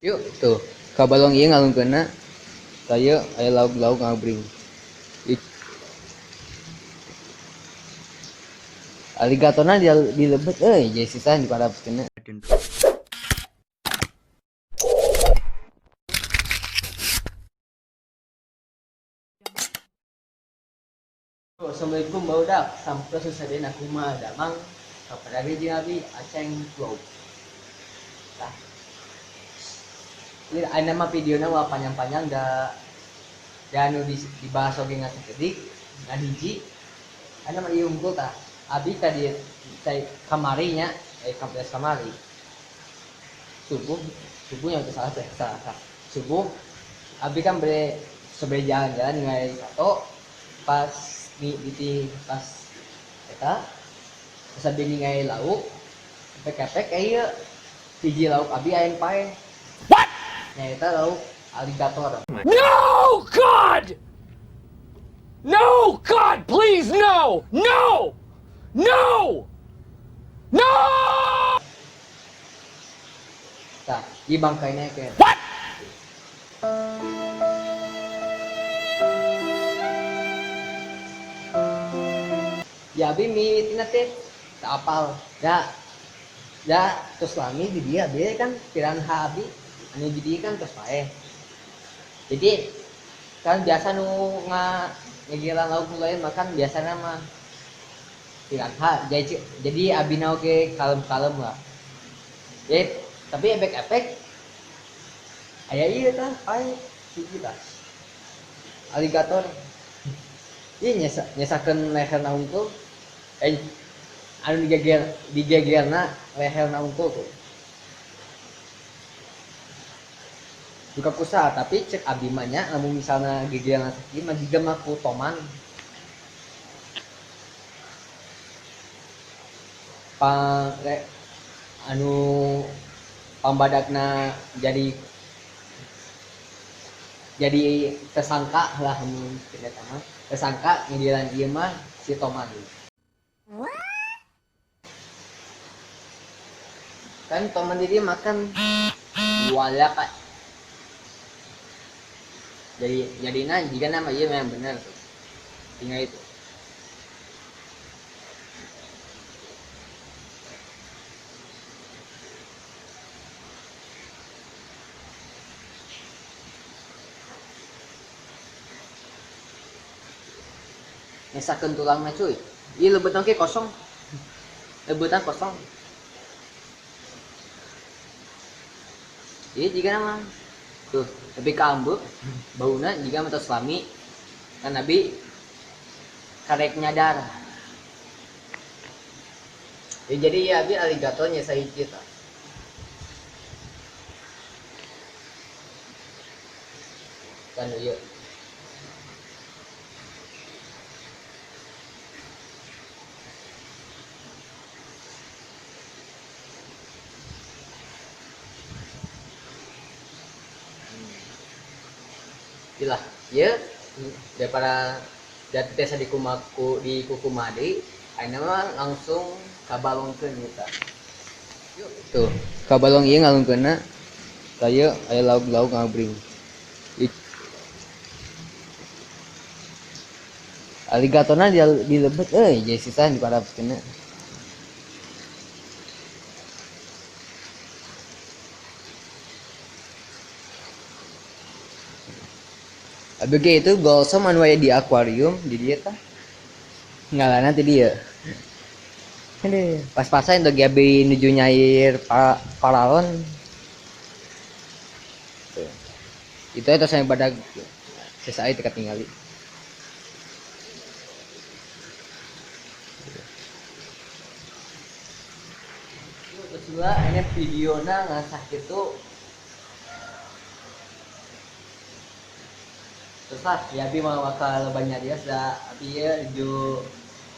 Yuk tuh ka balong ieu ngalungkeunna tah ieu aya lauk-lauk ngabring. Aligatorna di lebet euy jadi sisa diparabkeunna. Assalamualaikum barudak, sampurasun sadayana kumaha damang kapadagi jeung abdi Aceng Vlog. Tah. Ieu ayeuna mah videona ulah panjang-panjang da anu dibahas oge ngan sakedik ngan hiji. Ayeuna mah ieu unggul tah. Abdi tadi kamari nya, beres kamari. Subuh, subuhnya teu salah teh, salah, salah. Subuh abdi kan bere sebere jalan-jalan ningali sato pas di pas eta pas abdi ningali lauk kepek-kepek ieu hiji lauk abdi aya nu paeh. What? Nyaeta lauk aligator. No God! No God, please no! No! No! No! Tah, ieu bangkaina ke. What? Ya abi mimitina teh teu apal. Da da terus lami di dieu abi kan piranha abi anu di dieu kan tos paeh. Jadi kan biasa nu ngagigilan lauk nu lain makan biasana mah piranha. Jadi abina oge kalem-kalem lah. Jadi, tapi efek-efek aya ieu tah paeh hiji tah. Aligator. Ieu nyesakeun leherna unggul. Anu digegerna leherna unggul tuh. Duka kusaha tapi cek abdi mah nya lamun misalna gegerna sakieu mah jiga mah ku toman. Pang le, anu pambadakna jadi tersangka lah mun eta mah. Tersangka ngidilan ieu mah si Toman. Kan Toman diri makan wala kak. Jadi jadina jika nama ieu memang bener tuh. Tinggal itu. Nyesakeun tulangna cuy. Ieu lebetan ke kosong. Lebetan kosong. Ieu jiga nama tuh tapi ka ambeuk bauna jiga mah tos lami kan abi karek nyadar. Ya, jadi ya abi aligator nyesa hiji tah. Kan ieu. Ilah, ya daripada desa di kumaku di kukumadi, ayeuna mah langsung kabalongkeun kita. Yuk tuh, kabalong ieu ngalungkeunna tah ieu aya lauk-lauk ngabring. Aligatorna di lebet euy, jadi sisa diparabkeunna. Abg itu golsom anu aya di akuarium di dieu tah. Ngalana ti dieu. Aduh, pas-pasan untuk abi nuju nyair paralon. Tuh. Itu eta saya badag sesai teu katingali. Terus lah ini videona ngasah gitu. Terus lah, ya abi mau bakal banyak dia sudah abi ya ju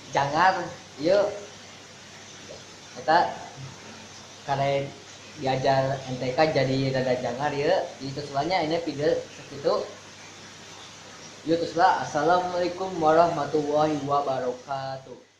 jangar yuk eta karena diajar MTK jadi rada jangar ya. Jadi terus lahnya ini video segitu. Yuk terus lah, assalamualaikum warahmatullahi wabarakatuh.